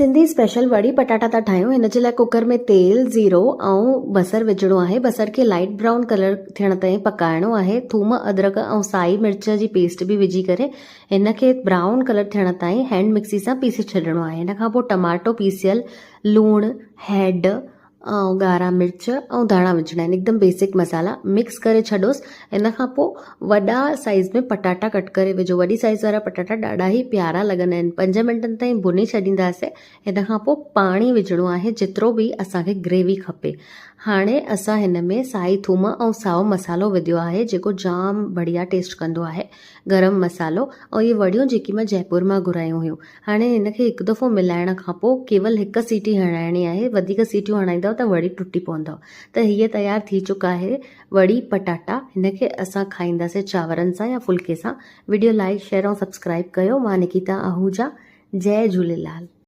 Sindhi special وڙي پٽاٽا ٿا ٺاهيون هن جي لاء ڪوڪر ۾ تيل، زيرو ۽ بصر وجهڻو آهي بصر کي لائيٽ برائون ڪلر ٿيڻ تائين پڪائڻو آهي ٿوم ادرڪ ۽ سائي مرچ جي پيسٽ به وجهي ڪري هن کي برائون ڪلر ٿيڻ تائين هينڊ مڪسي سان پيسي ڇڏڻو آهي هن کان پوء ٽماٽو پيسيل لوڻ هيڊ ۽ ڳاڙها مرچ ۽ ڌاڻا وجهڻا آهن هڪدم بيسڪ مصالحا مڪس ڪري ڇڏوس ان کان پوء وڏا سائيز ۾ پٽاٽا ڪٽ ڪري وجهو وڏي سائيز وارا پٽاٽا ڏاڍا ئي پيارا لڳندا آهن پنج منٽن تائين ڀني ڇڏينداسين ان کان پوء پاڻي وجهڻو آهي جيترو به اسان کي گريوي کپي هاڻي اسان هن ۾ سائي ٿوم ۽ سائو مصالحو وڌيو آهي جيڪو جام بڙيا ٽيسٽ ڪندو آهي گرم مصالحو ۽ اهي وڙيون جيڪي مان جئپور مان گهرايون هيون هاڻي هن کي هڪ دفعو ملائڻ کان پوء ڪيول هڪ سيٽي هڻائڻي آهي، وڌيڪ سيٽيون هڻائيندؤ ته وڙي ٽٽي پوندؤ. ته هيء تيار ٿي چڪا آهي وڙي پٽاٽا. هن کي اسان کائينداسين چانورن سان يا ڦلڪي سان. وڊيو لائيڪ شيئر ۽ سبسڪرائيب ڪيو. مان نڪيتا آهوجا. جئي جهوليلال.